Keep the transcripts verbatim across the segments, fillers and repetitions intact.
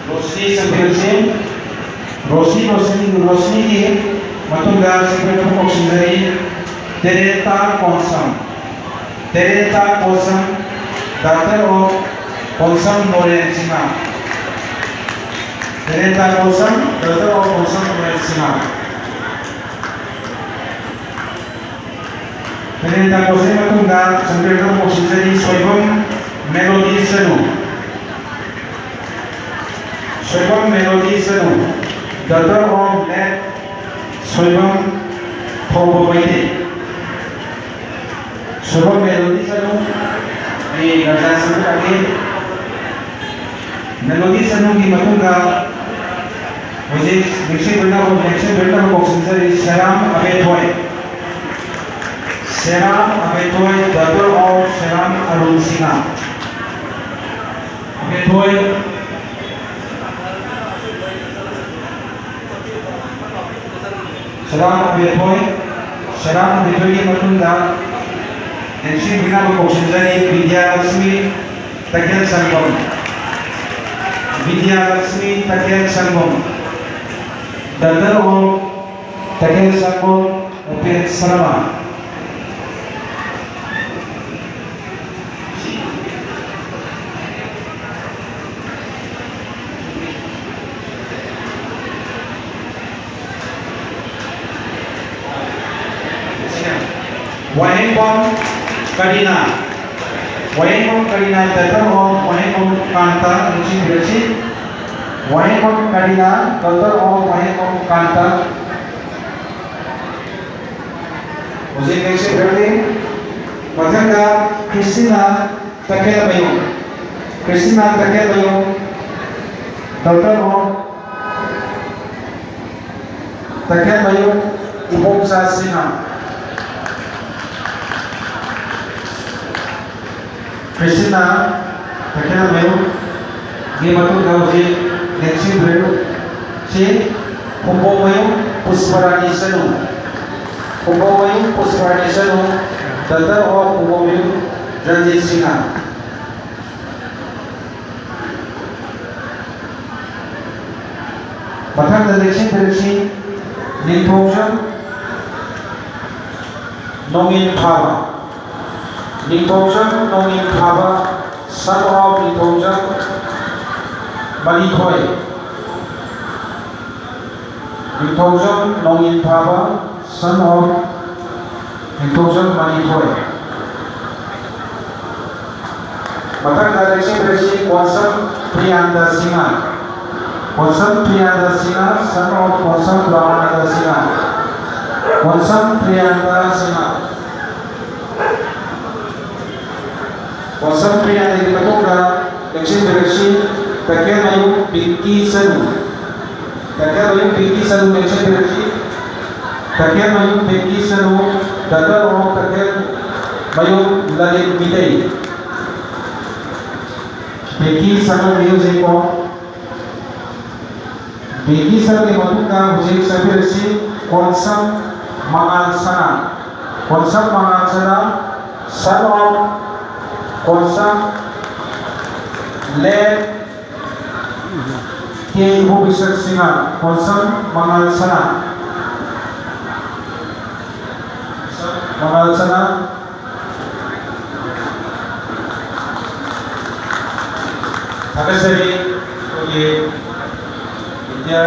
ꯔꯣꯁꯅꯤ ꯁꯪꯕꯤꯔꯁꯤ꯫ ꯔꯣꯁꯅꯤ, ꯔꯣꯁꯅꯤ, ꯔꯣꯁꯅꯤꯒꯤ ꯃꯇꯨꯡꯗ ꯁꯪꯕꯤꯔꯕ ꯀꯧꯁꯤꯟꯖꯔꯤ, ꯇꯦꯔꯦꯟꯇꯥ Konsam. ꯇꯦꯔꯦꯟꯇꯥ Konsam, daughter of Konsam Noren Singh. ꯇꯦꯔꯦꯟꯇꯥ Konsam, daughter of Konsam Noren Singh. ꯇꯦꯔꯦꯟꯇꯥ ꯀꯣꯟꯁꯝꯒꯤ ꯃꯇꯨꯡꯗ ꯁꯪꯕꯤꯔꯕ ꯀꯧꯁꯤꯟꯖꯔꯤ, Soibam Melody Chanu. Soibam Melody Chanu, daughter of late Soibam Thouba Meitei. Soibam Melody ꯆꯅꯨ, ꯑꯩ ꯒꯥꯔꯖꯤꯌꯥꯟ ꯁꯪꯒ ꯂꯥꯛꯏ꯫ ꯃꯦꯂꯣꯗꯤ ꯆꯅꯨꯒꯤ ꯃꯇꯨꯡꯗ ꯍꯧꯖꯤꯛ ꯅꯤꯡꯁꯤꯡꯕꯤꯅꯕ, ꯅꯤꯡꯁꯤꯡꯕꯤꯅꯕ ꯀꯧꯁꯤꯟꯖꯔꯤ, ꯁꯦꯔꯥꯝ ꯑꯕꯦꯊꯣꯏ꯫ ꯁꯦꯔꯥꯝ ꯑꯕꯦꯊꯣꯏ, daughter of ꯁꯦꯔꯥꯝ ꯑꯔꯨꯟ ꯁꯤꯡꯍ꯫ ꯑꯕꯦꯊꯣꯏ꯫ ꯁꯦꯔꯥꯝ ꯑꯕꯦꯊꯣꯏ꯫ ꯁꯦꯔꯥꯝ ꯑꯕꯦꯊꯣꯏꯒꯤ ꯃꯇꯨꯡꯗ ꯅꯤꯡꯁꯤꯡꯕꯤꯅꯕ ꯀꯧꯁꯤꯟꯖꯔꯤ, Bidyalakshmi ꯇꯈꯦꯜ ꯁꯪꯕꯝ꯫ Bidyalakshmi ꯇꯈꯦꯜ ꯁꯪꯕꯝ꯫ Daughter of ꯇꯈꯦꯜ ꯁꯪꯕꯝ Upen Sharma. Wahengbam Kareena. Wahengbam Kareena, daughter of Wahengbam ꯀꯥꯟꯇ, ꯅꯤꯡꯁꯤꯡꯕꯤꯔꯁꯤ꯫ Wahengbam Kareena, daughter of ꯋꯥꯍꯦꯡꯕꯝ ꯀꯥꯟꯇ꯫ ꯍꯧꯖꯤꯛ ꯅꯤꯡꯁꯤꯡꯕꯤꯔꯝꯅꯤ꯫ ꯃꯊꯪꯗ ꯈ꯭ꯔꯤꯁꯇꯤꯅꯥ ꯇꯈꯦꯜꯃꯌꯨꯝ꯫ ꯈ꯭ꯔꯤꯁꯇꯤꯅꯥ ꯇꯈꯦꯜꯃꯌꯨꯝ, daughter of ꯇꯈꯦꯜꯃꯌꯨꯝ ꯏꯕꯣꯝꯆꯥ ꯁꯤꯡꯍ꯫ ꯈ꯭ꯔꯤꯁꯇꯤꯅꯥ ꯇꯈꯦꯜꯃꯌꯨꯝꯒꯤ ꯃꯇꯨꯡꯗ ꯍꯧꯖꯤꯛ ꯅꯤꯡꯁꯤꯡꯕꯤꯔꯨ ꯁꯤ ꯈꯨꯝꯕꯣꯡꯃꯌꯨꯝ ꯄꯨꯁꯄꯔꯥꯅꯤ ꯆꯅꯨ꯫ ꯈꯨꯝꯕꯣꯡꯃꯌꯨꯝ ꯄꯨꯁꯄꯔꯥꯅꯤ ꯆꯅꯨ, daughter of ꯈꯨꯝꯕꯣꯡꯃꯌꯨꯝ ꯔꯟꯖꯤꯠ ꯁꯤꯡꯍ꯫ ꯃꯊꯪꯗ ꯂꯦꯡꯁꯤꯟꯕꯤꯔꯁꯤ, ꯅꯤꯡꯊꯧꯖꯝ ꯅꯣꯡꯏꯟ ꯊꯥꯕ꯫ ꯅꯤꯡꯊꯧꯖꯝ ꯅꯣꯡꯏꯟ ꯊꯥꯕ, son of ꯅꯤꯡꯊꯧꯖꯝ ꯃꯅꯤꯊꯣꯏ꯫ ꯅꯤꯡꯊꯧꯖꯝ ꯅꯣꯡꯏꯟ ꯊꯥꯕ, son of ꯅꯤꯡꯊꯧꯖꯝ ꯃꯅꯤꯊꯣꯏ꯫ ꯃꯊꯪꯗ ꯂꯦꯡꯁꯤꯟꯕꯤꯔꯁꯤ, ꯀꯣꯟꯁꯝ ꯄ꯭ꯔꯤꯌꯥꯟꯗ ꯁꯤꯡꯍ꯫ Konsam ꯄ꯭ꯔꯤꯌꯥꯟꯗ Singh, son of Konsam ꯔꯃꯥꯅꯟꯗ Singh. ꯀꯣꯟꯁꯝ ꯄ꯭ꯔꯤꯌꯥꯟꯗ ꯁꯤꯡꯍ꯫ ꯀꯣꯟꯁꯝ ꯄ꯭ꯔꯤꯌꯥꯟꯗꯒꯤ ꯃꯇꯨꯡꯗ ꯂꯦꯡꯁꯤꯟꯕꯤꯔꯁꯤ, ꯇꯈꯦꯜꯃꯌꯨꯝ ꯄꯤꯡꯀꯤ ꯁꯅꯨ꯫ ꯇꯈꯦꯜꯃꯌꯨꯝ ꯄꯤꯡꯀꯤ ꯁꯅꯨ ꯂꯦꯡꯁꯤꯟꯕꯤꯔꯁꯤ꯫ Takhelmayum Pinky Sanu, daughter of Takhelmayum Lalit Mitei. Pinky Sanu music of ꯕꯤꯀꯤꯁꯟꯒꯤ ꯃꯇꯨꯡꯗ ꯍꯧꯖꯤꯛ ꯆꯠꯄꯤꯔꯁꯤ, ꯀꯣꯟꯁꯝ ꯃꯉꯥꯜ ꯁꯅꯥ꯫ ꯀꯣꯟꯁꯝ ꯃꯉꯥꯜ ꯁꯅꯥ, son of ꯀꯣꯟꯁꯝ late ꯀꯦ ꯏꯕꯣꯕꯤꯁꯛ ꯁꯤꯡꯍ꯫ ꯀꯣꯟꯁꯝ ꯃꯉꯥꯜ ꯁꯅꯥ꯫ ꯃꯉꯥꯜ ꯁꯅꯥ꯫ ꯊꯥꯒꯠꯆꯔꯤ ꯑꯩꯈꯣꯏꯒꯤ ꯏꯟꯗꯤꯌꯥ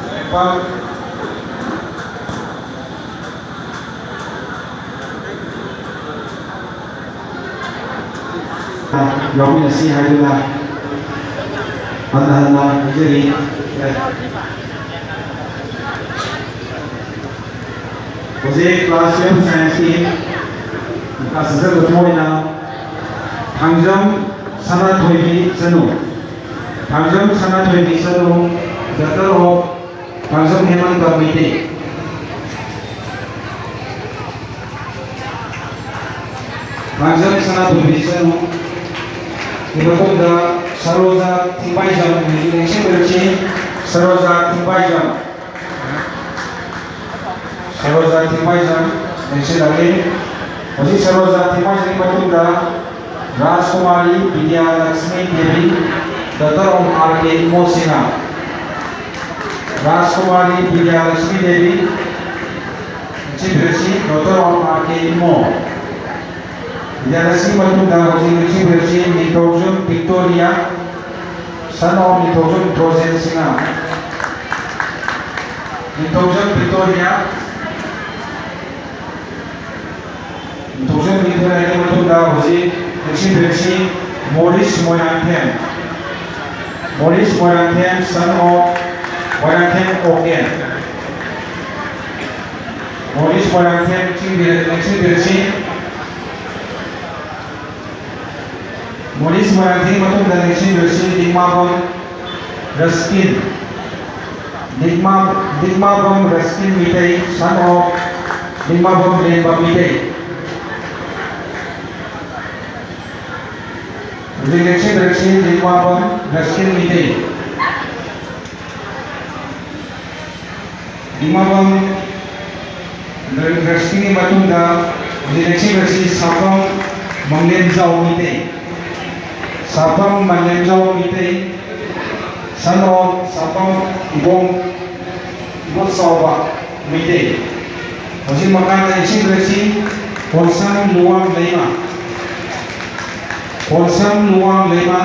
ꯂꯩꯄꯥꯛ ꯌꯥꯎꯃꯤꯟꯅꯁꯤ ꯍꯥꯏꯗꯨꯅ ꯍꯟꯅ ꯍꯟꯅ ꯍꯥꯏꯖꯔꯤ꯫ ꯍꯧꯖꯤꯛ class twelve scienceꯀꯤ class sevenꯒꯤ ꯑꯣꯏꯅ ꯊꯥꯡꯖꯝ ꯁꯅꯥꯊꯣꯏꯕꯤ ꯆꯅꯨ, ꯊꯥꯡꯖꯝ ꯁꯅꯥꯊꯣꯏꯕꯤ ꯆꯅꯨ, daughter of ꯊꯥꯡꯖꯝ ꯍꯦꯃꯟꯇ ꯃꯩꯇꯩ꯫ ꯊꯥꯡꯖꯝ ꯁꯅꯥꯊꯣꯏꯕꯤ ꯆꯅꯨ꯫ ꯃꯇꯨꯡꯗ ꯁꯔꯣꯖꯥ ꯊꯤꯡꯕꯥꯏꯖꯝ, ꯂꯦꯡꯁꯤꯟꯕꯤꯔꯛꯁꯤ꯫ ꯁꯔꯣꯖꯥ ꯊꯤꯡꯕꯥꯏꯖꯝ꯫ ꯁꯔꯣꯖꯥ ꯊꯤꯡꯕꯥꯏꯖꯝ ꯂꯦꯡꯁꯤꯜꯂꯛꯂꯤ꯫ ꯍꯧꯖꯤꯛ ꯁꯔꯣꯖꯥ ꯊꯤꯡꯕꯥꯏꯖꯝꯒꯤ ꯃꯇꯨꯡꯗ Rajkumari Vidya Lakshmi Devi, daughter of R K Imosina. Rajkumari Vidya Lakshmi Devi, Chief Reshi, daughter of R K Imo. Vidya Lakshmi ꯃꯇꯨꯡꯗ ꯍꯧꯖꯤꯛ Chief Reshi Ningthoujam Victoria, son of Ningthoujam ꯗ꯭ꯔꯣꯖꯦꯟ Singh. Ningthoujam Victoria, ꯅꯤꯡꯊꯧꯖꯝ Victoriaꯒꯤ ꯃꯇꯨꯡꯗ ꯍꯧꯖꯤꯛ ꯅꯤꯡꯁꯤꯡꯕꯤꯔꯁꯤ Morris Moirangthem. ꯃꯣꯔꯤꯁ Moirangthem, son of Moirangthem ꯑꯣꯀꯦꯟ꯫ ꯃꯣꯔꯤꯁ Moirangthem ꯅꯤꯡꯁꯤꯡꯕꯤꯔ-, ꯅꯤꯡꯁꯤꯡꯕꯤꯔꯁꯤ꯫ Morris Moirangthem ꯃꯇꯨꯡꯗ ꯅꯤꯡꯁꯤꯡꯕꯤꯔꯁꯤ Likmabam Ruskin. ꯂꯤꯛꯃꯥ-, Likmabam Ruskin Mitei, son of Likmabam Lemba Mitei. ꯍꯧꯖꯤꯛ ꯅꯤꯡꯁꯤꯡꯕꯤꯔꯁꯤ Likmabam Ruskin Meitei. ꯂꯤꯛꯃꯥꯕꯝ ꯔꯁꯀꯤꯟꯒꯤ ꯃꯇꯨꯡꯗ ꯍꯧꯖꯤꯛ ꯅꯤꯡꯁꯤꯡꯕꯤꯔꯁꯤ ꯁꯥꯐꯝ ꯃꯪꯂꯦꯝꯖꯥꯎ ꯃꯤꯇꯩ꯫ ꯁꯥꯐꯝ ꯃꯪꯂꯦꯝꯖꯥꯎ Meitei, son of ꯁꯥꯐꯝ ꯏꯕꯣꯝ, ꯏꯕꯣꯆꯥꯎꯕ Meitei. ꯍꯧꯖꯤꯛ ꯃꯈꯥꯗ ꯅꯤꯡꯁꯤꯡꯕꯤꯔꯁꯤ ꯀꯣꯟꯁꯝ ꯂꯨꯋꯥꯡ ꯂꯩꯃ꯫ ꯀꯣꯟꯁꯝ ꯂꯨꯋꯥꯡ ꯂꯩꯃ꯫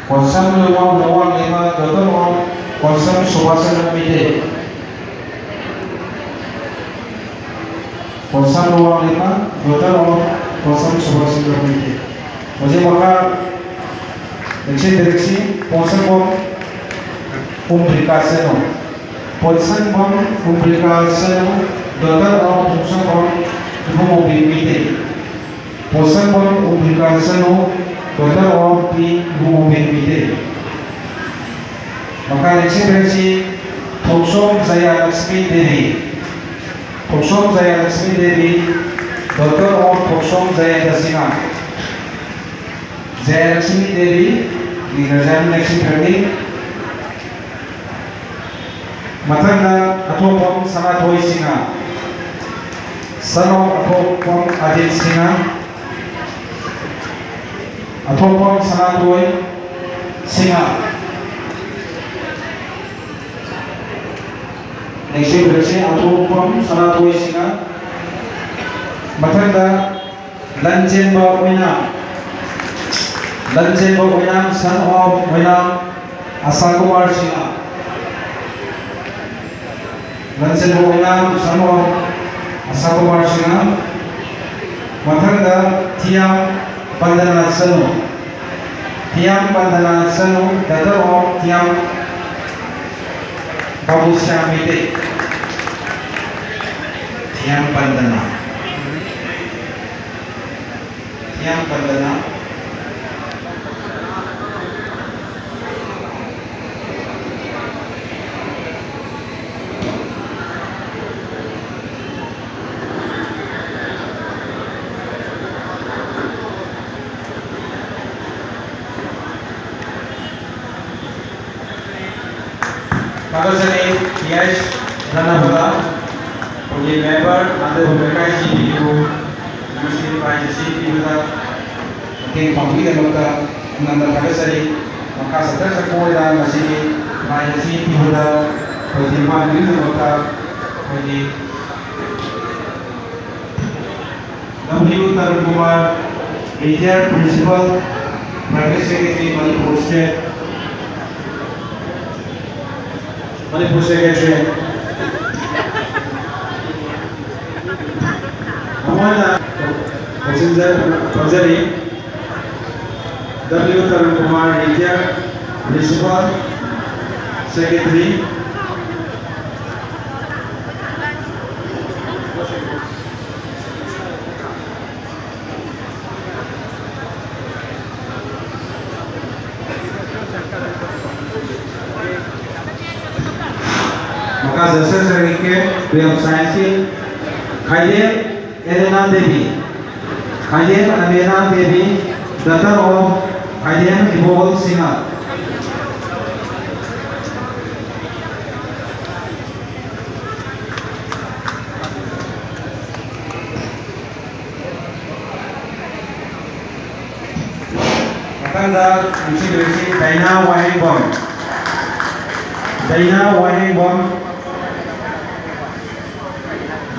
ꯀꯣꯟꯁꯝ ꯂꯨꯋꯥꯡ, ꯂꯨꯋꯥꯡ ꯂꯩꯃ, daughter of Konsam Subhas Chandra Meitei. Konsam Luwang Leima, daughter of Konsam Subhas Chandra Meitei. ꯍꯧꯖꯤꯛ ꯃꯈꯥ ꯅꯤꯡꯁꯤꯡꯕꯤꯔꯁꯤ ꯄꯣꯠꯁꯪꯕꯝ ꯎꯝꯕ꯭ꯔꯤꯀꯥ ꯁꯅꯨ꯫ ꯄꯣꯠꯁꯪꯕꯝ ꯎꯝꯕ꯭ꯔꯤꯀꯥ ꯁꯅꯨ, daughter of ꯄꯣꯠꯁꯪꯕꯝ ꯏꯕꯨꯡꯉꯣꯕꯤ Meitei. ꯄꯣꯠꯁꯪꯕꯝ ꯎꯝꯕ꯭ꯔꯤꯀꯥ ꯁꯅꯨ, daughter of ꯄꯤ ꯏꯕꯨꯡꯉꯣꯕꯤ ꯃꯤꯇꯩ꯫ ꯃꯈꯥ ꯅꯤꯡꯁꯤꯡꯕꯤꯔꯁꯤ ꯊꯣꯛꯁꯣꯝ ꯖꯌꯥꯂꯛꯁꯃꯤ ꯗꯦꯕꯤ꯫ ꯊꯣꯛꯁꯣꯝ ꯖꯌꯥꯂꯛꯁꯃꯤ Devi, daughter of ꯊꯣꯛꯁꯣꯝ ꯖꯌꯟꯇ Singh. ꯖꯌꯥꯂꯛꯁꯃꯤ ꯗꯦꯕꯤ, ꯅꯤꯡꯊꯧꯖꯝ ꯅꯤꯡꯁꯤꯡꯕꯤꯔꯅꯤ꯫ ꯃꯊꯪꯗ ꯑꯊꯣꯛꯄꯝ ꯁꯅꯥꯊꯣꯏ ꯁꯤꯡꯍ, son of ꯑꯊꯣꯛꯄꯝ ꯑꯖꯤꯠ ꯁꯤꯡꯍ, ꯑꯊꯣꯛꯄꯝ ꯁꯅꯥꯊꯣꯏ ꯁꯤꯡꯍ꯫ Next ꯑꯣꯏꯕꯤꯔꯁꯤ ꯑꯊꯣꯛꯄꯝ ꯁꯅꯥꯊꯣꯏ ꯁꯤꯡꯍ꯫ ꯃꯊꯪꯗ ꯂꯟꯆꯦꯟꯕ ꯑꯣꯏꯅꯥꯝ, ꯂꯟꯆꯦꯟꯕ ꯑꯣꯏꯅꯥꯝ, son of ꯑꯣꯏꯅꯥꯝ ꯑꯁꯥ ꯀꯨꯃꯥꯔ ꯁꯤꯡꯍ꯫ ꯂꯟꯆꯦꯟꯕ ꯑꯣꯏꯅꯥꯝ, son of ꯑꯁꯥ ꯀꯨꯃꯥꯔ ꯁꯤꯡꯍ꯫ ꯃꯊꯪꯗ ꯊꯤꯌꯥꯝ ꯕꯟꯗꯅꯥ ꯆꯅꯨ, ꯊꯤꯌꯥꯝ ꯕꯟꯗꯅꯥ ꯆꯅꯨ, daughter of ꯊꯤꯌꯥꯝ ꯕꯥꯕꯨꯁ꯭ꯌꯥꯝ ꯃꯩꯇꯩ꯫ ꯊꯤꯌꯥꯝ ꯕꯟꯗꯅꯥ꯫ ꯊꯤꯌꯥꯝ ꯕꯟꯗꯅꯥ꯫ ꯊꯥꯒꯠꯆꯔꯤ, ꯄꯤ ꯑꯩꯆ ꯙꯅꯄꯗ, ꯑꯩꯈꯣꯏꯒꯤ member, ꯅꯥꯟꯊꯩꯕꯨꯡ ꯂꯩꯀꯥꯏ ꯁꯤ ꯄꯤ ꯌꯨ, ꯉꯁꯤ prize ꯑꯁꯤ ꯄꯤꯕꯗ ꯃꯇꯦꯡ ꯄꯥꯡꯕꯒꯤꯗꯃꯛꯇ ꯌꯥꯝꯅ ꯊꯥꯒꯠꯆꯔꯤ꯫ ꯃꯈꯥ ꯆꯠꯊꯖꯔꯛꯄ ꯑꯣꯏꯅ ꯉꯁꯤꯒꯤ prize ꯑꯁꯤ ꯄꯤꯕꯗ ꯑꯩꯈꯣꯏ ꯇꯦꯡꯕꯥꯡꯕꯒꯤꯗꯃꯛꯇ ꯑꯩꯈꯣꯏꯒꯤ W Tarun Kumar, retired principal, private secretary, Manipur state, Manipur secretary꯫ ꯑꯃꯨꯛ ꯍꯟꯅ ꯊꯝꯖꯔꯤ꯫ W Tarun Kumar, retired principal, secretary꯫ ꯃꯈꯥ ꯆꯠꯊꯖꯔꯛꯀꯦ, twelve science ꯀꯤ ꯈꯥꯏꯗꯦꯝ ꯑꯦꯂꯦꯅꯥ ꯗꯦꯕꯤ, ꯈꯥꯏꯗꯦꯝ ꯑꯦꯂꯦꯅꯥ Devi, daughter of Khaidem ꯏꯕꯣꯍꯜ Singh. The ꯅꯤꯡꯁꯤꯡꯕꯤꯔꯁꯤ ꯗꯥꯏꯅꯥ Wahengbam. ꯗꯥꯏꯅꯥ Wahengbam,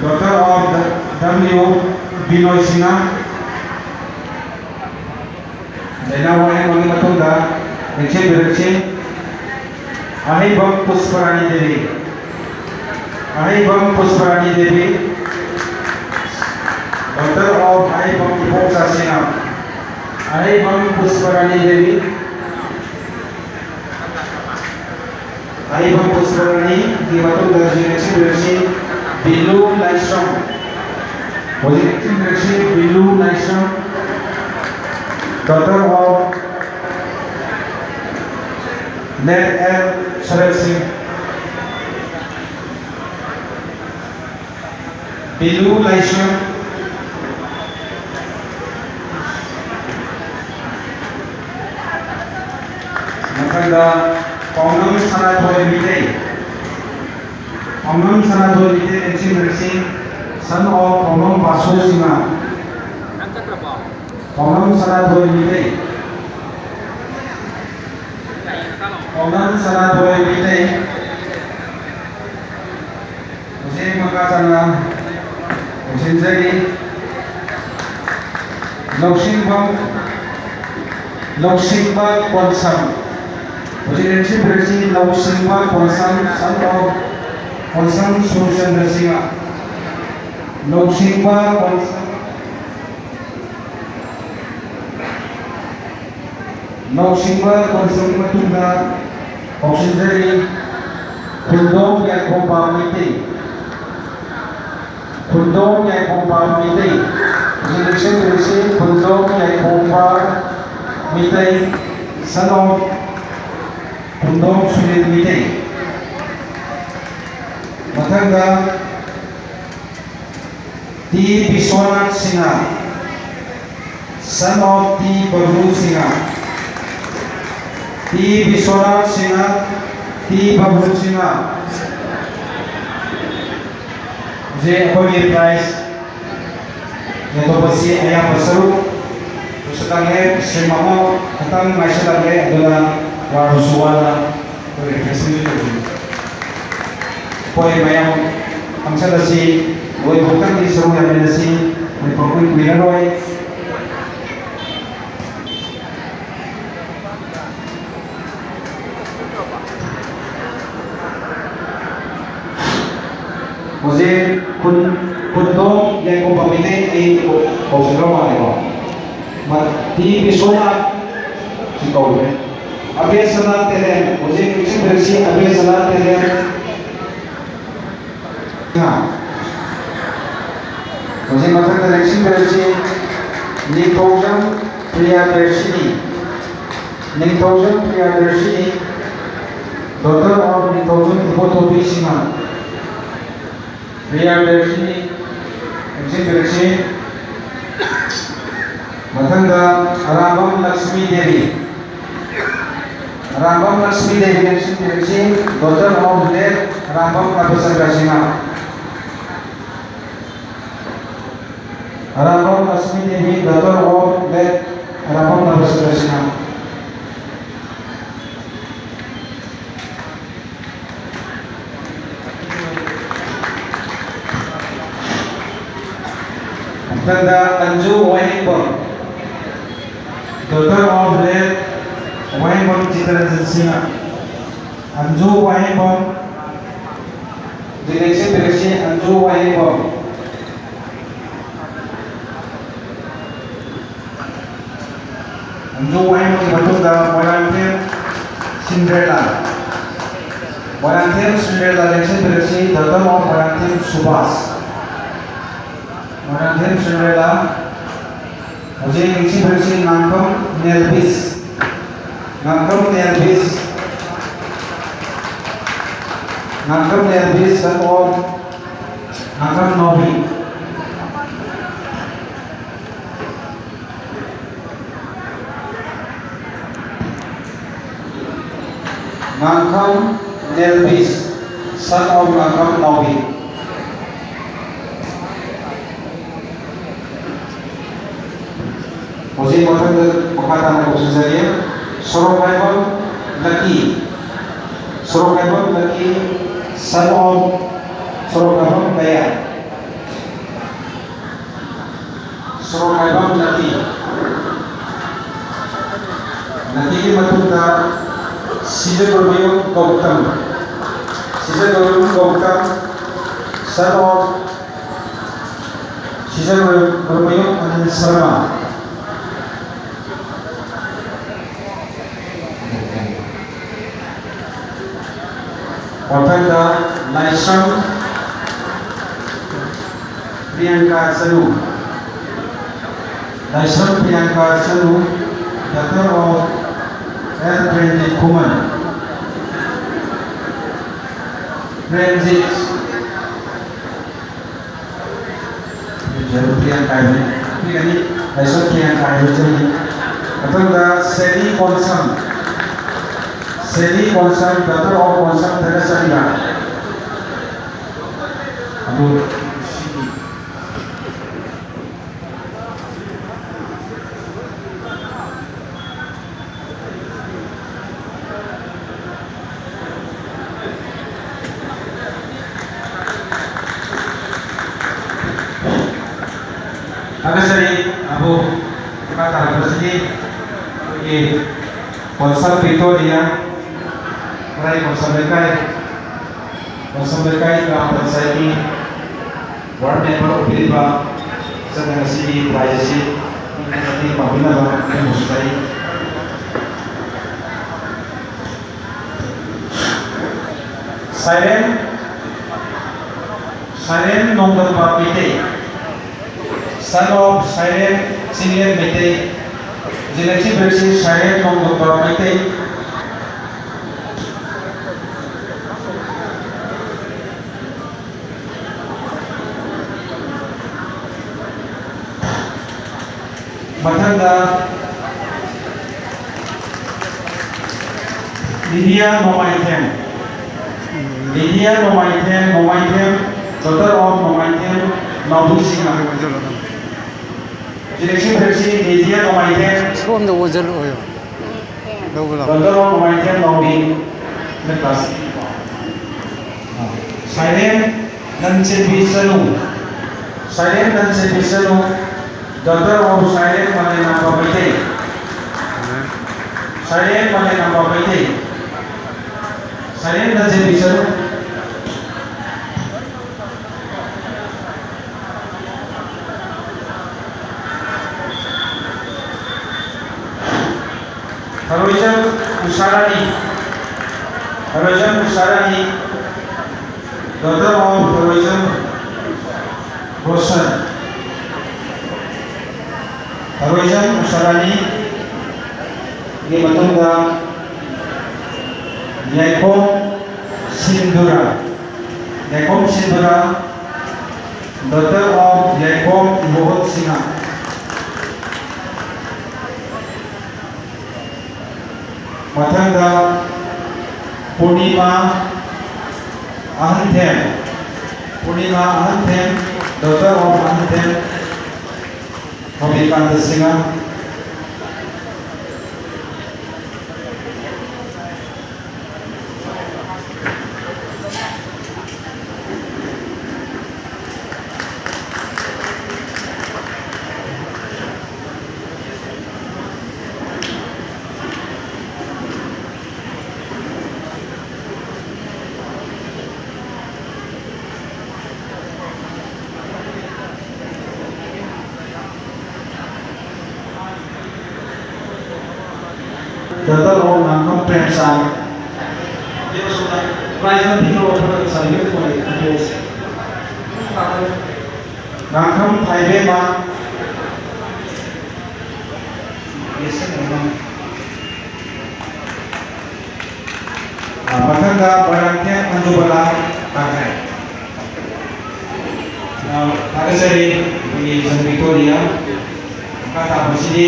daughter of W ꯕꯤꯅꯣꯏ Singh. ꯗꯥꯏꯅꯥ ꯋꯥꯍꯦꯡꯕꯝꯒꯤ ꯃꯇꯨꯡꯗ ꯅꯤꯡꯁꯤꯡꯕꯤꯔꯁꯤ ꯑꯍꯩꯕꯝ ꯄꯨꯁꯄꯔꯥꯅꯤ ꯗꯦꯕꯤ꯫ ꯑꯍꯩꯕꯝ ꯄꯨꯁꯄꯔꯥꯅꯤ ꯗꯦꯕꯤ, daughter of ꯑꯍꯩꯕꯝ ꯏꯕꯣꯝꯆꯥ ꯁꯤꯡꯍ꯫ ꯑꯍꯩꯕꯝ ꯄꯨꯁꯄꯔꯥꯅꯤ ꯗꯦꯕꯤ꯫ ꯑꯍꯩꯕꯝ ꯄꯨꯁꯄꯔꯥꯅꯤꯒꯤ ꯃꯇꯨꯡꯗ ꯍꯧꯖꯤꯛ ꯅꯤꯡꯁꯤꯡꯕꯤꯔꯁꯤ ꯕꯤꯂꯨ ꯂꯥꯏꯁ꯭ꯔꯝ꯫ ꯍꯧꯖꯤꯛ ꯅꯤꯡꯁꯤꯡꯕꯤꯔꯁꯤ ꯕꯤꯂꯨ ꯂꯥꯏꯁ꯭ꯔꯝ, daughter of late L ꯁꯔꯠ ꯁꯤꯡ꯫ ꯕꯤꯂꯨ ꯂꯥꯏꯁ꯭ꯔꯝ꯫ ꯃꯊꯪꯗ ꯄꯥꯎꯅꯝ ꯁꯅꯥꯊꯣꯏ ꯃꯤꯇꯩ꯫ ꯄꯥꯎꯅꯝ ꯁꯅꯥꯊꯣꯏ ꯃꯤꯇꯩ ꯅꯤꯡꯁꯤꯡꯅꯔꯁꯤ, son of ꯄꯥꯎꯅꯝ ꯕꯥꯁꯨ ꯁꯤꯡꯍ꯫ ꯄꯥꯎꯅꯝ ꯁꯅꯥꯊꯣꯏ ꯃꯤꯇꯩ꯫ ꯄꯥꯎꯅꯝ ꯁꯅꯥꯊꯣꯏ ꯃꯤꯇꯩ꯫ ꯍꯧꯖꯤꯛ ꯃꯈꯥ ꯇꯥꯅ ꯂꯣꯏꯁꯤꯟꯖꯔꯤ꯫ ꯂꯧꯁꯤꯡꯕꯝ, ꯂꯧꯁꯤꯡꯕ ꯀꯣꯟꯁꯝ꯫ ꯍꯧꯖꯤꯛ ꯂꯦꯡꯁꯤꯟꯕꯤꯔꯁꯤ ꯂꯧꯁꯤꯡꯕ ꯀꯣꯟꯁꯝ, son of ꯀꯣꯟꯁꯝ ꯁꯨꯔꯆꯟꯗ꯭ꯔ ꯁꯤꯡꯍ꯫ ꯂꯧꯁꯤꯡꯕ ꯀꯣꯟꯁꯝ꯫ ꯂꯧꯁꯤꯡꯕ ꯀꯣꯟꯁꯝꯒꯤ ꯃꯇꯨꯡꯗ ꯀꯧꯁꯤꯟꯖꯔꯤ ꯈꯨꯟꯗꯣꯡ ꯌꯥꯏꯈꯣꯝꯕ ꯃꯩꯇꯩ꯫ ꯈꯨꯟꯗꯣꯡ ꯌꯥꯏꯈꯣꯝꯕ ꯃꯩꯇꯩ꯫ ꯍꯧꯖꯤꯛ ꯂꯦꯡꯁꯤꯟꯕꯤꯔꯁꯤ ꯈꯨꯟꯗꯣꯡ ꯌꯥꯏꯈꯣꯝꯕ ꯃꯩꯇꯩ, son of ꯈꯨꯟꯗꯣꯡ ꯁꯨꯅꯤꯜ ꯃꯩꯇꯩ꯫ ꯃꯊꯪꯗ T Biswanath Singh, son of T Bablu Singh. T Biswanath Singh, T Bablu Singh. ꯍꯧꯖꯤꯛ ꯑꯩꯈꯣꯏꯒꯤ prize ꯌꯦꯟꯊꯣꯛꯄꯁꯤ ꯑꯌꯥꯝꯕ ꯁꯔꯨꯛ ꯆꯪꯉꯦ, ꯁꯤꯝ ꯑꯃ ꯈꯛꯇꯪ ꯉꯥꯏꯁꯤꯜꯂꯛꯂꯦ, ꯑꯗꯨꯅ ꯋꯥꯔꯁꯨ ꯋꯥꯅ ꯑꯩꯈꯣꯏ ꯔꯤꯐ꯭ꯔꯦꯁꯃꯦꯟꯁꯨ ꯇꯧꯕꯤꯌꯨ꯫ ꯑꯩꯈꯣꯏ ꯃꯌꯥꯝ ꯐꯪꯁꯟ ꯑꯁꯤ ꯂꯣꯏꯐꯥꯎꯇꯪꯗꯤ ꯁꯔꯨꯛ ꯌꯥꯃꯤꯟꯅꯁꯤ, ꯂꯣꯏꯐꯥꯎꯇꯪ ꯀꯨꯏꯔꯔꯣꯏ꯫ ꯍꯧꯖꯤꯛ ꯈꯨꯟ, ꯈꯨꯟꯗꯣꯡ ꯌꯥꯏꯈꯣꯝꯕꯝ ꯃꯩꯇꯩ ꯑꯩ ꯀꯧꯁꯤꯜꯂꯣ ꯃꯥꯜꯂꯦꯀꯣ꯫ ꯃ-, ꯇꯤ ꯕꯤꯁ꯭ꯋꯅꯥꯊ ꯁꯤ ꯀꯧꯈ꯭ꯔꯦ꯫ ꯑꯕꯦꯁꯅꯥꯊ ꯇꯦꯂꯦꯟ, ꯍꯧꯖꯤꯛ ꯅꯤꯡꯁꯤꯡꯕꯤꯔꯁꯤ, ꯑꯕꯦꯁꯅꯥꯊ ꯇꯦꯂꯦꯟ꯫ ꯍꯧꯖꯤꯛ ꯃꯊꯛꯇ ꯅꯤꯡꯁꯤꯡꯕꯤꯔꯁꯤ, ꯅꯤꯡꯊꯧꯖꯝ ꯄ꯭ꯔꯤꯌꯥꯗꯔꯁꯤꯅꯤ꯫ ꯅꯤꯡꯊꯧꯖꯝ ꯄ꯭ꯔꯤꯌꯥꯗꯔꯁꯤꯅꯤ, daughter of ꯅꯤꯡꯊꯧꯖꯝ ꯏꯕꯣꯇꯣꯝꯕꯤ ꯁꯤꯡꯍ꯫ ꯄ꯭ꯔꯤꯌꯥꯗꯔꯁꯤꯅꯤ, ꯅꯤꯡꯁꯤꯡꯕꯤꯔꯁꯤ꯫ ꯃꯊꯪꯗ Arambam Lakshmi Devi. Arambam Lakshmi Devi, ꯅꯤꯡꯁꯤꯡꯕꯤꯔꯁꯤ, daughter of late Arambam Nabachandra Singh. Arambam Lakshmi Devi, daughter of late Arambam ꯅꯕꯆꯟꯗ꯭ꯔ ꯁꯤꯡꯍ꯫ ꯃꯊꯪꯗ ꯑꯟꯖꯨ ꯋꯥꯍꯦꯡꯕꯝ, daughter of late ꯋꯥꯍꯦꯡꯕꯝ ꯆꯤꯇꯔꯟꯖꯟ ꯁꯤꯡꯍ꯫ ꯑꯟꯖꯨ ꯋꯥꯍꯦꯡꯕꯝ, ꯍꯧꯖꯤꯛ ꯅꯤꯡꯁꯤꯡꯕꯤꯔꯁꯤ, ꯑꯟꯖꯨ ꯋꯥꯍꯦꯡꯕꯝ꯫ ꯑꯟꯖꯨ ꯋꯥꯍꯦꯡꯕꯝꯒꯤ ꯃꯇꯨꯡꯗ ꯃꯣꯏꯔꯥꯡꯊꯦꯝ ꯁꯤꯟꯗ꯭ꯔꯦꯂꯥ꯫ Moirangthem ꯁꯤꯟꯗ꯭ꯔꯦꯂꯥ ꯂꯦꯡꯁꯤꯟꯕꯤꯔꯁꯤ, daughter of Moirangthem Subhas. ꯃꯣꯏꯔꯥꯡꯊꯦꯝ ꯁꯤꯟꯗ꯭ꯔꯦꯂꯥ꯫ ꯍꯧꯖꯤꯛ ꯂꯦꯡꯁꯤꯟꯕꯤꯔꯁꯤ ꯉꯥꯡꯐꯝ ꯅꯦꯜꯕꯤꯁ꯫ ꯉꯥꯡꯐꯝ ꯅꯦꯜꯕꯤꯁ꯫ ꯉꯥꯡꯐꯝ ꯅꯦꯜꯕꯤꯁ, son of ꯉꯥꯡꯐꯝ ꯅꯥꯎꯕꯤ꯫ ꯉꯥꯡꯐꯝ ꯅꯦꯜꯕꯤꯁ, son of ꯉꯥꯡꯐꯝ ꯅꯥꯎꯕꯤ꯫ ꯍꯧꯖꯤꯛ ꯃꯊꯪꯗ ꯃꯈꯥ ꯇꯥꯅ ꯀꯧꯁꯤꯟꯖꯔꯤ꯫ ꯁꯣꯔꯣꯛꯈꯥꯏꯕꯝ ꯂꯛꯀꯤ꯫ ꯁꯣꯔꯣꯛꯈꯥꯏꯕꯝ ꯂꯛꯀꯤ, son of ꯁꯣꯔꯣꯛꯈꯥꯏꯕꯝ ꯗꯌꯥ꯫ ꯁꯣꯔꯣꯛꯈꯥꯏꯕꯝ ꯂꯛꯀꯤ꯫ ꯂꯛꯀꯤꯒꯤ ꯃꯇꯨꯡꯗ ꯁꯤꯖꯒꯣꯔꯃꯌꯨꯝ ꯒꯧꯇꯝ꯫ ꯁꯤꯖꯒꯣꯔꯃꯌꯨꯝ Gautam, son of ꯁꯤꯖꯒꯣꯔꯃꯌꯨꯝ ꯑꯅꯟ Sharma. ꯃꯊꯪꯗ ꯂꯥꯏꯁ꯭ꯔꯝ ꯄ꯭ꯔꯤꯌꯥꯡꯀꯥ ꯆꯅꯨ꯫ ꯂꯥꯏꯁ꯭ꯔꯝ ꯄ꯭ꯔꯤꯌꯥꯡꯀꯥ ꯆꯅꯨ, daughter of ꯑꯦꯜ ꯄ꯭ꯔꯦꯝꯖꯤꯠ ꯈꯨꯃꯟ꯫ ꯄ꯭ꯔꯦꯝꯖꯤꯠ꯫ ꯄ꯭ꯔꯤꯌꯥꯡꯀꯥ ꯍꯥꯏꯕꯅꯤ꯫ ꯄꯤꯒꯅꯤ꯫ ꯂꯥꯏꯁ꯭ꯔꯝ ꯄ꯭ꯔꯤꯌꯥꯡꯀꯥ ꯍꯥꯏꯕꯁꯤꯅꯤ꯫ ꯃꯊꯪꯗ ꯁꯦꯂꯤ ꯀꯣꯟꯁꯝ꯫ ꯁꯦꯂꯤ Konsam, daughter of Konsam ꯙꯅꯆꯟꯗ꯭ꯔ꯫ ꯑꯗꯨ ꯊꯥꯒꯠꯆꯔꯤ꯫ ꯑꯕꯨ ꯃꯈꯥ ꯇꯥꯔꯛꯄꯁꯤꯗꯤ ꯑꯩꯈꯣꯏꯒꯤ ꯀꯣꯟꯁꯝ ꯚꯤꯛꯇꯣꯔꯤꯌꯥ, ꯃꯔꯥꯏ ꯀꯣꯟꯁꯝ ꯂꯩꯀꯥꯏ, ꯀꯣꯟꯁꯝ ꯂꯩꯀꯥꯏ ꯒ꯭ꯔꯥꯝ ꯄꯟꯆꯥꯌꯠꯀꯤ ꯋꯥꯔꯗ ꯃꯦꯝꯕꯔ ꯑꯣꯏꯕꯤꯔꯤꯕ ꯏꯆꯟ ꯑꯁꯤꯒꯤ ꯄ꯭ꯔꯥꯏꯖ ꯑꯁꯤ ꯃꯇꯦꯡ ꯄꯥꯡꯕꯤꯅꯕ ꯑꯩꯈꯣꯏꯅꯁꯨ ꯆꯥꯏ꯫ ꯁꯥꯏꯔꯦꯟ, ꯁꯥꯏꯔꯦꯟ ꯅꯣꯡꯗꯝꯕ ꯃꯩꯇꯩ, son of ꯁꯥꯏꯔꯦꯟ ꯆꯤꯡꯂꯦꯟ ꯃꯩꯇꯩ, ꯖꯤꯂꯛꯁꯤ ꯕ꯭ꯔꯦꯛꯁꯤ ꯁꯥꯏꯔꯦꯟ ꯅꯣꯡꯗꯝꯕ ꯃꯩꯇꯩ꯫ ꯃꯊꯪꯗ Lydia Nongmaithem. Lydia Nongmaithem, Nongmaithem, daughter of Nongmaithem ꯅꯥꯎꯕꯤꯁꯤꯡ꯫ Selection prize media Nomaithem, ꯁꯣꯝꯗ ꯑꯣꯟꯁꯤꯜꯂꯛꯑꯣ꯫ ꯂꯧꯕ ꯂꯥꯛꯑꯣ꯫ Daughter of Nomaithem Naomi, the class. Sairem Nanchepi Sanu. Sairem Nanchepi Sanu, daughter of Sairem Malenamba Meitei. Sairem Malenamba Meitei. Sairem Nanchepi Sanu. Heroism Usharani. Heroism Usharani, daughter of Heroism Goshen. Heroism Usharani ꯒꯤ ꯃꯇꯨꯡꯗ ꯌꯥꯏꯈꯣꯝ ꯁꯤꯟꯗꯨꯔꯥ, ꯌꯥꯏꯈꯣꯝ ꯁꯤꯟꯗꯨꯔꯥ, daughter of ꯌꯥꯏꯈꯣꯝ ꯏꯕꯣꯍꯜ Singh. ꯃꯊꯪꯗ ꯄꯨꯔꯅꯤꯃꯥ ꯑꯍꯟꯊꯦꯝ, ꯄꯨꯔꯅꯤꯃꯥ ꯑꯍꯟꯊꯦꯝ, daughter of ꯑꯍꯟꯊꯦꯝ ꯒꯣꯄꯤꯀꯥꯟꯇ Singh. Daughter of Nangkham Premchand. Prize ꯅ ꯄꯤꯊꯣꯛꯑꯣ, ꯈꯔ ꯁꯥꯕꯤꯌꯨ, ꯈꯣꯠꯂꯦ, ꯄꯤꯊꯣꯛꯑꯣ꯫ ꯅꯥꯡꯈꯝ ꯊꯥꯏꯕꯦꯝꯃ꯫ ꯃꯊꯪꯗ ꯃꯣꯏꯔꯥꯡꯊꯦꯝ ꯃꯟꯖꯨꯕꯂꯥ ꯇꯥꯡꯈꯥꯏ꯫ ꯊꯥꯒꯠꯆꯔꯤ ꯑꯩꯈꯣꯏꯒꯤ ꯁꯟ Victoria. ꯃꯈꯥ ꯇꯥꯕꯁꯤꯗꯤ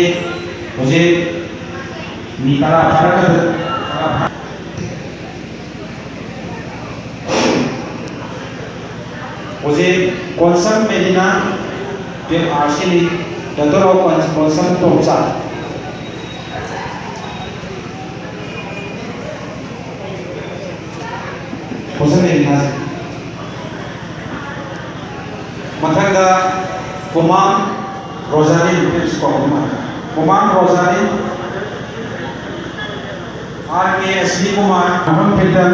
ꯍꯧꯖꯤꯛ ꯃꯤ ꯇꯔꯥ ꯐꯥꯔꯛꯀꯗ-, ꯇꯔꯥ ꯐꯥ-, ꯍꯧꯖꯤꯛ ꯀꯣꯟꯁꯝ ꯃꯦꯂꯤꯅꯥ, ꯇꯨꯌꯦꯜꯐ ꯑꯥꯔ ꯁꯤꯅꯤ꯫ Doctor of Consumption ꯇꯣꯝꯆꯥ꯫ ꯍꯣꯁꯟ ꯏꯂꯤꯅꯥꯁ꯫ ꯃꯊꯪꯗ ꯀꯨꯃꯥꯡ ꯔꯣꯖꯥꯂꯤ, ꯀꯨꯃꯥꯡ ꯔꯣꯖꯥꯂꯤ, ꯑꯥꯔ ꯀꯦ ꯑꯁꯤꯅꯤ ꯀꯨꯃꯥꯔ, ꯃꯐꯝ ꯐꯤꯇꯟ꯫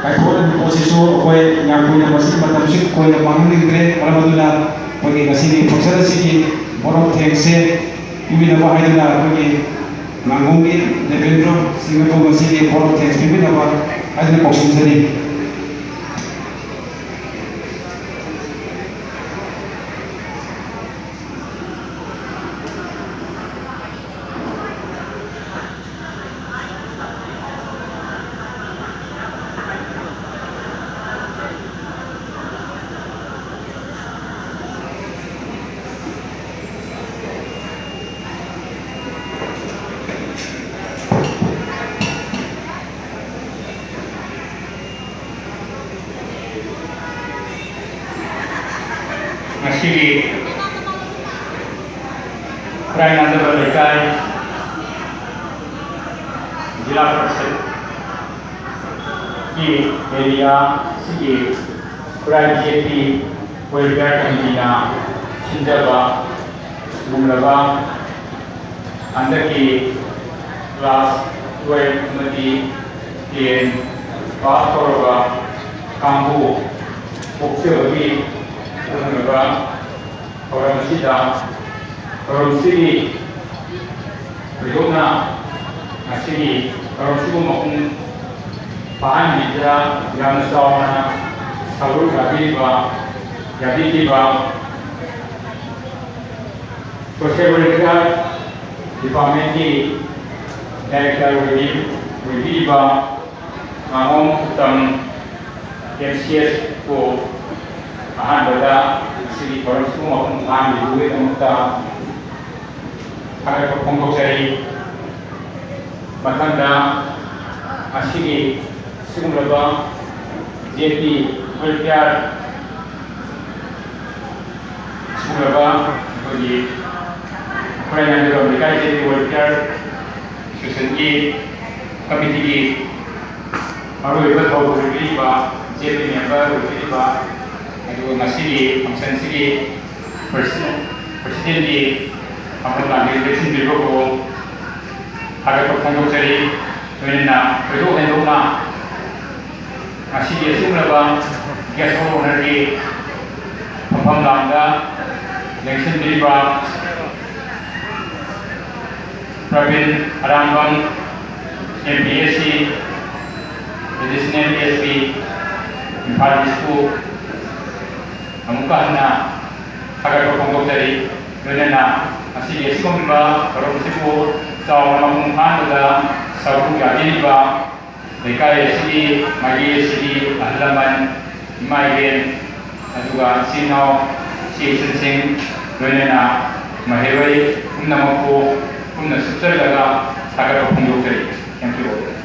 ꯀꯥꯏꯊꯣꯛꯂꯕ ꯄꯣꯠꯁꯤꯁꯨ ꯑꯩꯈꯣꯏ ꯌꯥꯝ ꯀꯨꯏꯅ ꯃꯁꯤꯒꯤ ꯃꯇꯝꯁꯤ ꯀꯨꯏꯅ ꯃꯥꯡꯍꯟꯅꯤꯡꯗ꯭ꯔꯦ꯫ ꯃꯔꯝ ꯑꯗꯨꯅ ꯑꯩꯈꯣꯏꯒꯤ ꯉꯁꯤꯒꯤ function ꯑꯁꯤꯒꯤ vote of thanks ꯁꯦ ꯄꯤꯕꯤꯅꯕ ꯍꯥꯏꯗꯨꯅ ꯑꯩꯈꯣꯏꯒꯤ ꯉꯥꯡꯒꯣꯡꯒꯤ ꯗꯦꯕꯦꯟꯗ꯭ꯔꯣ ꯁꯤꯡꯍꯕꯨ ꯉꯁꯤꯒꯤ vote of thanks ꯄꯤꯕꯤꯅꯕ ꯍꯥꯏꯗꯨꯅ ꯀꯧꯁꯤꯟꯖꯔꯤ꯫ ꯉꯁꯤꯒꯤ ꯈꯨꯔꯥꯏ ꯅꯥꯖꯕ ꯂꯩꯀꯥꯏ ꯖꯤꯂꯥ ꯄꯔꯤꯁꯠꯀꯤ ꯑꯦꯔꯤꯌꯥ ꯑꯁꯤꯒꯤ ꯈꯨꯔꯥꯏ ꯕꯤ ꯖꯦ ꯄꯤ ꯋꯦꯜꯐꯤꯌꯔ ꯀꯃꯤꯇꯤꯅ ꯁꯤꯟꯖꯕ ꯁꯤꯒꯨꯝꯂꯕ ꯍꯟꯗꯛꯀꯤ class twelve ꯑꯃꯗꯤ ten pass ꯇꯧꯔꯕ ꯀꯥꯡꯕꯨ ꯄꯣꯛꯆꯕꯒꯤ ꯑꯗꯨꯒꯨꯝꯂꯕ ꯊꯧꯔꯝ ꯑꯁꯤꯗ, ꯊꯧꯔꯝꯁꯤꯒꯤ ꯊꯣꯏꯗꯣꯛꯅ ꯉꯁꯤꯒꯤ ꯊꯧꯔꯝꯁꯤꯕꯨ ꯃꯄꯨꯡ ꯐꯥꯍꯟꯕꯤꯕꯗ ꯌꯥꯝꯅ ꯆꯥꯎꯅ ꯁꯔꯨꯛ ꯌꯥꯕꯤꯔꯤꯕ, ꯌꯥꯕꯤꯈꯤꯕ Social Welfare Department ꯀꯤ Director ꯑꯣꯏꯕꯤ-, ꯑꯣꯏꯕꯤꯔꯤꯕ ꯉꯥꯉꯣꯝ Uttam, M C S ꯄꯨ ꯑꯍꯥꯟꯕꯗ ꯉꯁꯤꯒꯤ ꯊꯧꯔꯝꯁꯤꯕꯨ ꯃꯄꯨꯡ ꯐꯥꯍꯟꯕꯤꯕꯒꯤꯗꯃꯛꯇ ꯊꯥꯒꯠꯄ ꯐꯣꯡꯗꯣꯛꯆꯔꯤ꯫ ꯃꯊꯪꯗ ꯉꯁꯤꯒꯤ ꯁꯤꯒꯨꯝꯂꯕ J P welfare, ꯁꯤꯒꯨꯝꯂꯕ ꯑꯩꯈꯣꯏꯒꯤ ꯈꯨꯔꯥꯏ ꯅꯥꯏꯟ ꯂꯩꯀꯥꯏ J P welfare association ꯒꯤ committee ꯒꯤ ꯃꯔꯨꯑꯣꯏꯕ ꯊꯧ ꯄꯨꯕꯤꯔꯤꯕ, J P member ꯑꯣꯏꯕꯤꯔꯤꯕ, ꯑꯗꯨꯒ ꯉꯁꯤꯒꯤ function ꯁꯤꯒꯤ president, president ꯀꯤ ꯊꯧꯒꯜ ꯂꯥꯡꯕꯤ ꯂꯦꯡꯁꯤꯟꯕꯤꯔꯤꯕꯕꯨ ꯊꯥꯒꯠꯄ ꯐꯣꯡꯗꯣꯛꯆꯔꯤ꯫ ꯂꯣꯏꯅꯅ ꯊꯣꯏꯗꯣꯛ ꯍꯦꯟꯗꯣꯛꯅ ꯉꯁꯤꯒꯤ ꯑꯁꯤꯒꯨꯝꯂꯕ guest of honour ꯒꯤ ꯐꯝꯐꯝ ꯂꯥꯡꯗ ꯂꯦꯡꯁꯤꯟꯕꯤꯔꯤꯕ Praveen ꯑꯔꯥꯡꯕꯝ, M P S C, Additional S P, Imphal East ꯄꯨ ꯑꯃꯨꯛꯀ ꯍꯟꯅ ꯊꯥꯒꯠꯄ ꯐꯣꯡꯗꯣꯛꯆꯔꯤ꯫ ꯂꯣꯏꯅꯅ ꯉꯁꯤꯒꯤ ꯑꯁꯤꯒꯨꯝꯕ ꯊꯧꯔꯝꯁꯤꯕꯨ ꯆꯥꯎꯅ ꯃꯄꯨꯡ ꯐꯥꯍꯟꯕꯗ ꯁꯔꯨꯛ ꯌꯥꯕꯤꯔꯤꯕ ꯂꯩꯀꯥꯏ ꯑꯁꯤꯒꯤ, ꯃꯥꯏꯀꯩ ꯑꯁꯤꯒꯤ ꯑꯍꯜ ꯂꯃꯟ, ꯏꯃꯥ ꯏꯕꯦꯟ, ꯑꯗꯨꯒ ꯏꯆꯤꯟ ꯏꯅꯥꯎ, ꯏꯆꯦ ꯏꯆꯟꯁꯤꯡ, ꯂꯣꯏꯅꯅ ꯃꯍꯩꯔꯣꯏ ꯄꯨꯝꯅꯃꯛꯄꯨ ꯄꯨꯟꯅ ꯁꯨꯞꯆꯜꯂꯒ ꯊꯥꯒꯠꯄ ꯐꯣꯡꯗꯣꯛꯆꯔꯤ꯫ Thank you all.